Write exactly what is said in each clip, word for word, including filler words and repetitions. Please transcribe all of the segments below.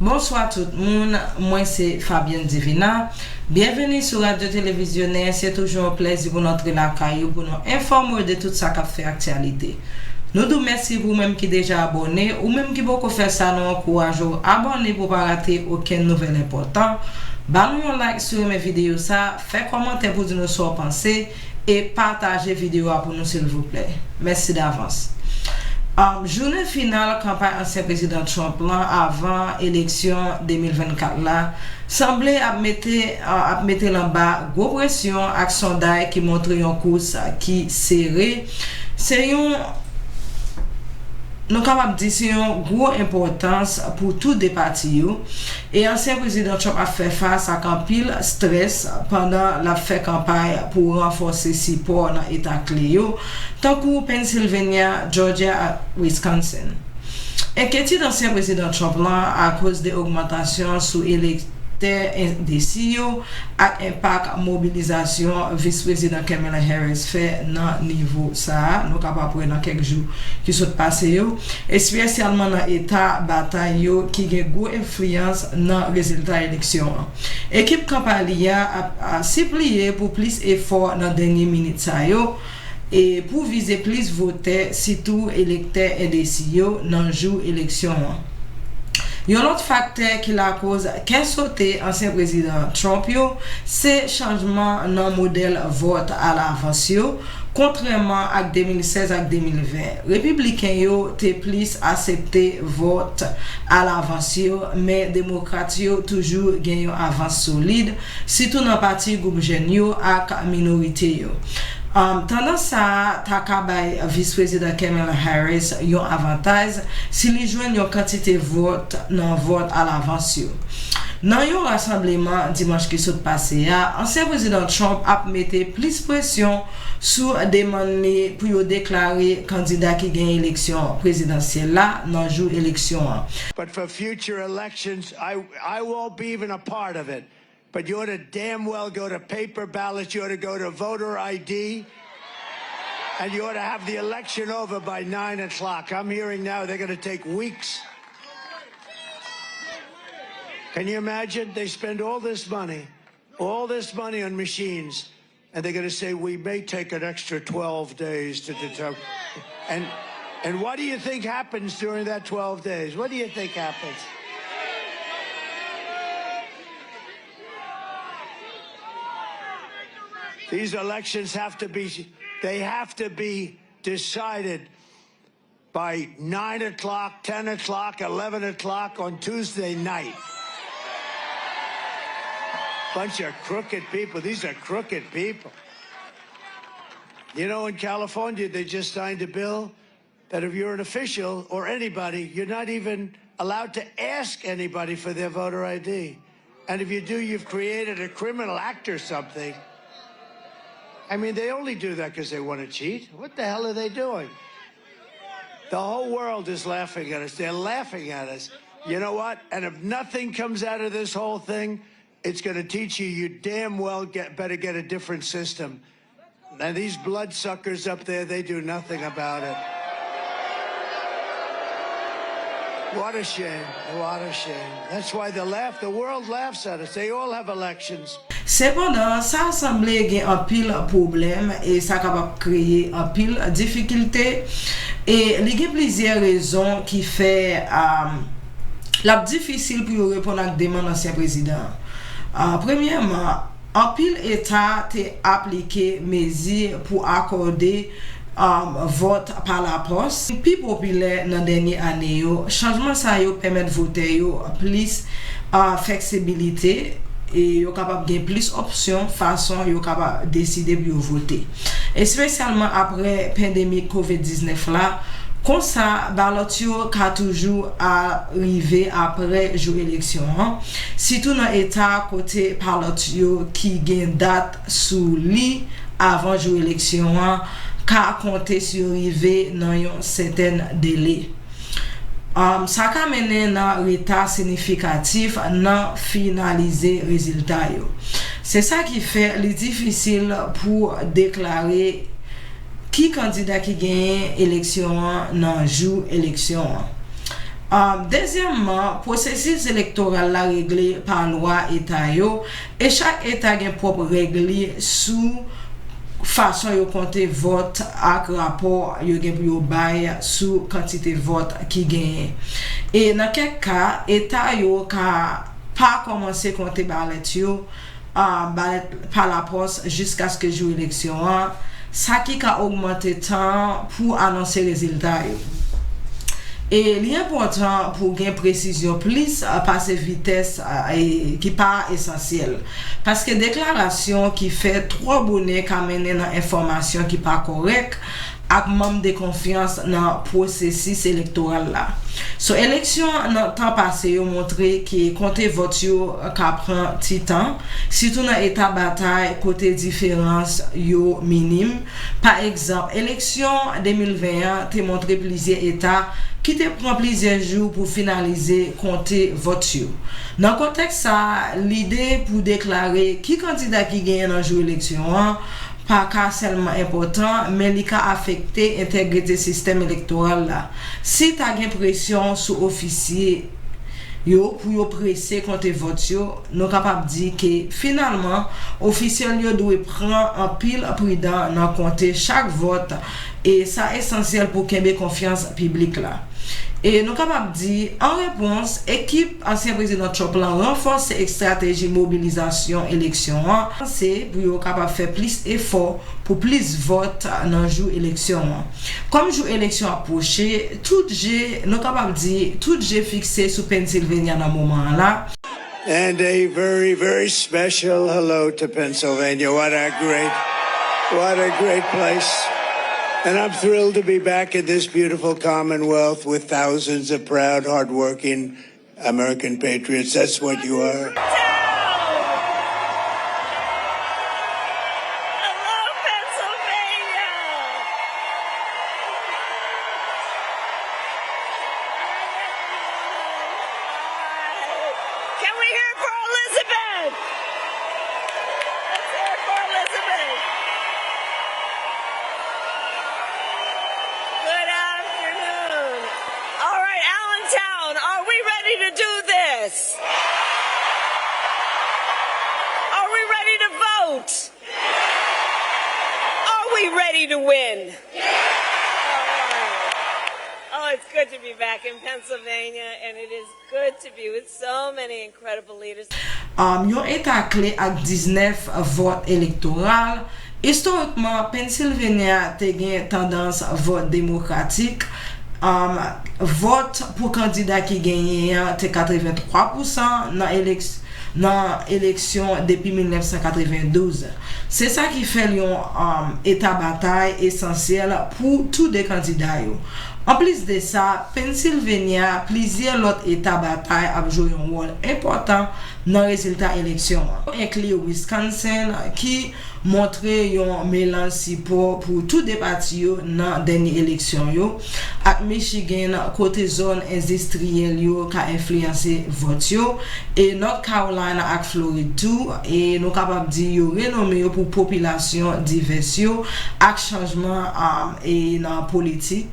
Bonswa tout moun, mwen se Fabienne Divina. Byenveni sou Radyo Televizyonè, se toujou yon plèzi pou n antre lakay ou pou nou enfòme w de tout sa k ap fè aktyalite. Nou di w mèsi pou ou menm ki deja abòne, ou menm ki poko fè sa, nou ankouraje w abòne pou w pa rate okenn nouvèl enpòtan. Ba nou yon like si w renmen videyo sa, fè kòmantè pou di nou sa w panse, e pataje videyo a pou nou silvouplè. Mèsi davans. Um, jounen final kanpay ansyen prezidan Trump lan avan eleksyon de mil vennkat la sanble ap mete, uh, ap mete l anba gwo presyon ak sonday ki montre yon kous ki sere. Se yon, nou kapab di se yon gwo enpòtans pou tou de pati yo. E ansyen prezidan Trump ap fè fas ak anpil strès pandan l ap fè kanpay pou ranfòse sipò nan eta kle yo, tankou Pennsylvania, Georgia ak Wisconsin. Enkyetid ansyen prezidan Trump lan akoz de ogmantasyon sou elektè endesi yo ak enpak mobilizasyon vis prezidan Kamala Harris fè nan nivo sa a, nou kapab wè nan kèk jou ki sot pase yo, espesyalman nan eta batay yo ki gen gwo enfliyans nan rezilta eleksyon an. Ekip kanpay li a ap, a, sipliye pou plis efò nan dènye minit sa yo, e pou vize plis votè, sitou elektè endesi yo, nan jou eleksyon an. Yon lòt faktè ki lakoz kè sote ansyen prezidan Trump yo, se chanjman nan modèl vòt alavans yo, kontrèman ak de mil sèz ak de mil ven. Repibliken yo te plis aksepte vòt alavans yo, men demokrat yo toujou gen yon avans solid, sitou nan pati gwoup jèn yo ak minorite yo. Um, tandans sa a ta ka bay vis prezidan Kamala Harris yon avantaj si li jwenn yon kantite vòt nan vòt alavans yo. Nan yon rasanbleman dimanch ki sot pase a, ansyen prezidan Trump ap mete plis presyon sou demann li pou yo deklare kandida ki genyen eleksyon prezidansyèl la nan jou eleksyon an. But for future elections, I, I won't be even a part of it. But you ought to damn well go to paper ballots, you ought to go to voter I D, and you ought to have the election over by nine o'clock. I'm hearing now they're going to take weeks. Can you imagine? They spend all this money, all this money on machines, and they're going to say, "We may take an extra twelve days to determine." And, and what do you think happens during that twelve days? What do you think happens? These elections have to be, they have to be decided by nine o'clock, ten o'clock, eleven o'clock on Tuesday night. Bunch of crooked people. These are crooked people. You know, in California, they just signed a bill that if you're an official or anybody, you're not even allowed to ask anybody for their voter I D. And if you do, you've created a criminal act or something. I mean, they only do that because they want to cheat. What the hell are they doing? The whole world is laughing at us. They're laughing at us. You know what? And if nothing comes out of this whole thing, it's going to teach you you damn well get, better get a different system. And these bloodsuckers up there, they do nothing about it. What a shame. What a shame. That's why the laugh, the world laughs at us. They all have elections. Sepandan, sa sanble gen anpil pwoblèm e sa kapab kreye anpil difikilte. E li gen plizyè rezon ki fè, um, l ap difisil pou yo reponn ak demann ansyen prezidan an. Uh, premyèman, anpil eta te aplike mezi pou akòde, um, vòt pa lapòs pi popilè nan dènye ane yo. Chanjman sa yo pèmèt votè yo plis, uh, fleksibilite e yo kapab gen plis opsyon fason yo kapab deside pou yo vote, espesyalman apre pandemi kovid diznèf la. Konsa, balòt yo ka toujou a rive apre jou eleksyon an, sitou nan eta kote balòt yo ki gen dat sou li avan jou eleksyon an ka konte si yo rive nan yon sètèn dele. Um, sa ka mennen nan reta siyifikatif nan finalize rezilta yo. Se sa ki fè li difisil pou deklare ki kandida ki genyen eleksyon an nan jou eleksyon an. Um, dezyèmman, pwosesis elektoral la regle pa lwa eta yo, e chak eta gen pwòp règ li sou fason yo konte vòt ak rapò yo gen pou yo bay sou kantite vòt ki genyen. E nan kèk ka, eta yo ka pa kòmanse konte balèt yo, ah, balèt pa lapòs jiskaske jou eleksyon an, sa ki ka ogmante tan pou anonse rezilta yo. E li enpòtan pou gen presizyon plis, ah, pase vitès, ah, e, ki pa esansyèl. Paske deklarasyon ki fèt twò bonè ka mennen nan enfòmasyon ki pa kòrèk ak mank de konfyans nan pwosesis elektoral la. So, eleksyon nan tan pase yo montre ke konte vòt yo ka pran ti tan, sitou nan eta batay kote diferans yo minim. Pa egzanp, eleksyon de mil ven an te montre plizyè eta ki te pran plizyè jou pou finalize konte vòt yo. Nan kontèks sa a, lide pou deklare ki kandida ki genyen nan jou eleksyon an pa ka sèlman enpòtan, men li ka afekte entegrite sistèm elektoral la. Si ta gen presyon sou ofisye yo pou yo prese konte vòt yo, nou kapab di ke finalman, ofisye yo dwe pran anpil pridan nan konte chak vòt, e sa esansyèl pou kenbe konfyans piblik la. E nou kapab di, an repons, ekip ansyen prezidan Trump lan ranfòse estrateji mobilizasyon eleksyon an, se pou yo kapab fè plis efò pou plis vòt nan jou eleksyon an. Kòm jou eleksyon ap pwoche, tout je, nou kapab di, tout je fikse sou Pennsylvania nan moman an la. And a very, very special hello to Pennsylvania. What a great, what a great place. And I'm thrilled to be back in this beautiful Commonwealth with thousands of proud, hardworking American patriots. That's what you are. Hello, Pennsylvania. Can we hear it for Elizabeth? Let's hear it for Elizabeth. Good afternoon. All right, Allentown, are we ready to do this? Are we ready to vote? Are we ready to win? Oh, it's good to be back in Pennsylvania, and it is good to be with so many incredible leaders. Um, yon eta kle ak diznèf vòt elektoral. Istorikman, Pennsylvania te gen tandans vòt demokratik. Um, vòt pou kandida ki genyen an te katrevenntwa pousan nan eleks-, nan eleksyon depi mil nèf san katrevendouz. Se sa ki fè l yon, um, eta batay esansyèl pou tou de kandida yo. Anplis de sa, Pennsylvania, plizyè lòt eta batay ap jwe yon wòl enpòtan nan rezilta eleksyon an, enkli Wisconsin, ki montre yon melanj sipò pou tou de pati yo nan dènye eleksyon yo, ak Michigan, kote zòn endistriyèl yo ka enfliyanse vòt yo, e North Carolina ak Florid tou, e nou kapab di yo renome yo pou popilasyon divès yo, ak chanjman, um, e nan politik,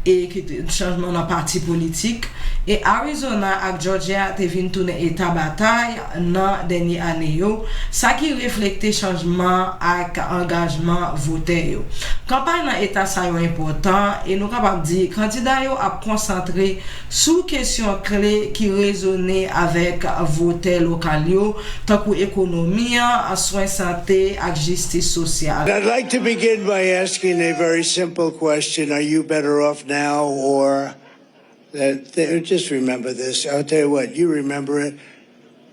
e ki te, chanjman nan pati politik. E Arizona ak Georgia te vin tounen eta batay nan dènye ane yo, sa ki reflekte chanjman ak angajman votè yo. Kanpay nan eta sa yo enpòtan, e nou kapab di kandida yo ap konsantre sou kesyon kle ki rezone avèk votè lokal yo, tankou ekonomi an, swen sante ak jistis sosyal. I'd like to begin by asking a very simple question. Are you better off now or that, that- just remember this. I'll tell you what, you remember it.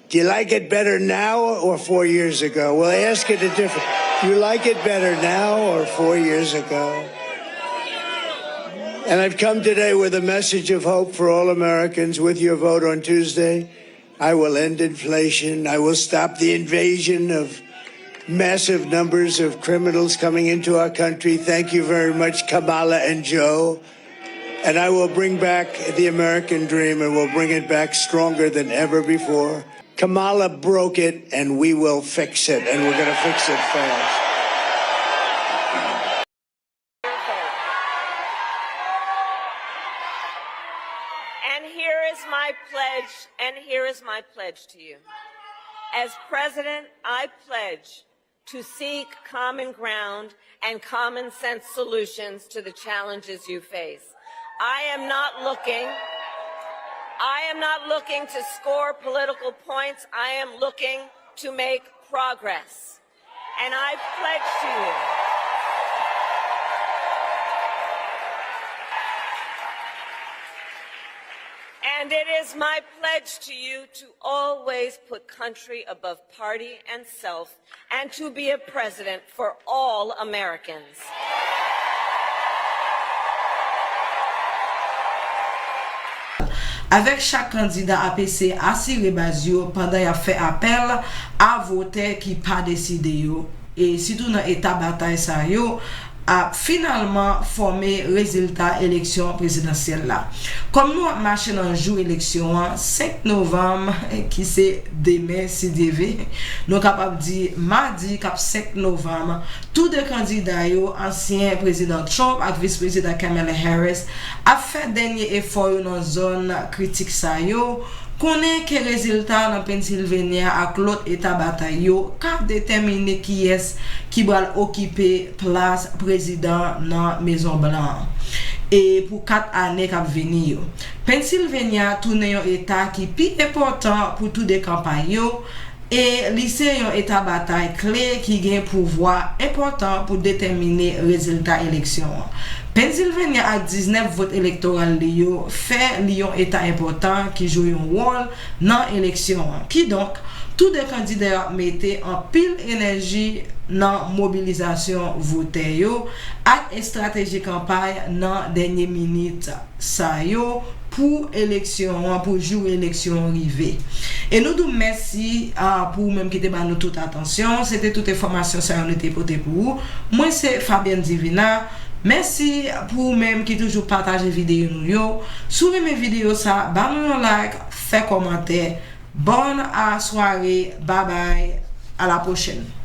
Do you like it better now or four years ago? Well, I ask it a different. You like it better now or four years ago? And I've come today with a message of hope for all Americans. With your vote on Tuesday, I will end inflation. I will stop the invasion of massive numbers of criminals coming into our country. Thank you very much, Kamala and Joe. And I will bring back the American dream, and we'll bring it back stronger than ever before. Kamala broke it, and we will fix it, and we're going to fix it fast. And here My pledge to you. As president, I pledge to seek common ground and common sense solutions to the challenges you face. I am not looking, I am not looking to score political points. I am looking to make progress. And I pledge to you. And it is my pledge to you to always put country above party and self and to be a president for all Americans. Avèk chak kandida ap eseye asire baz yo pandan y ap fè apèl a votè ki pa deside yo, e sitou nan eta batay sa yo ap finalman fòme rezilta eleksyon prezidansyèl la. Kòm nou ap mache nan jou eleksyon an, senk novanm, ki se demen si Dye ve, nou kapab di madi k ap senk novanm, tou de kandida yo, ansyen Prezidan Trump ak Vis Prezidan Kamala Harris, ap fè dènye efò yo nan zòn kritik sa yo, konnen ke rezilta nan Pennsylvania ak lòt eta batay yo ka detèmine kiyès ki pral okipe plas prezidan nan Mezon Blan an e pou kat ane k ap vini yo. Pennsylvania tounen yon eta ki pi enpòtan pou tou de kanpay yo, e li se yon eta batay kle ki gen pouvwa enpòtan pou detèmine rezilta eleksyon an. Pennsylvania ak diznèf vòt elektoral li yo fè li yon eta enpòtan ki jwe yon wòl nan eleksyon an. Kidonk, tou de kandida yo ap mete anpil enèji nan mobilizasyon votè yo ak estrateji kanpay nan dènye minit sa yo pou eleksyon an, pou jou eleksyon an rive. E nou di w mèsi pou ou menm ki te ba nou tout atansyon. Se te tout enfòmasyon sa yo nou te pote pou ou. Mwen se Fabienne Divina. Mèsi pou ou menm ki toujou pataje videyo nou yo. Si w renmen videyo sa, ba nou yon like, fè kòmantè. Bòn a sware, babay, a la pwochèn.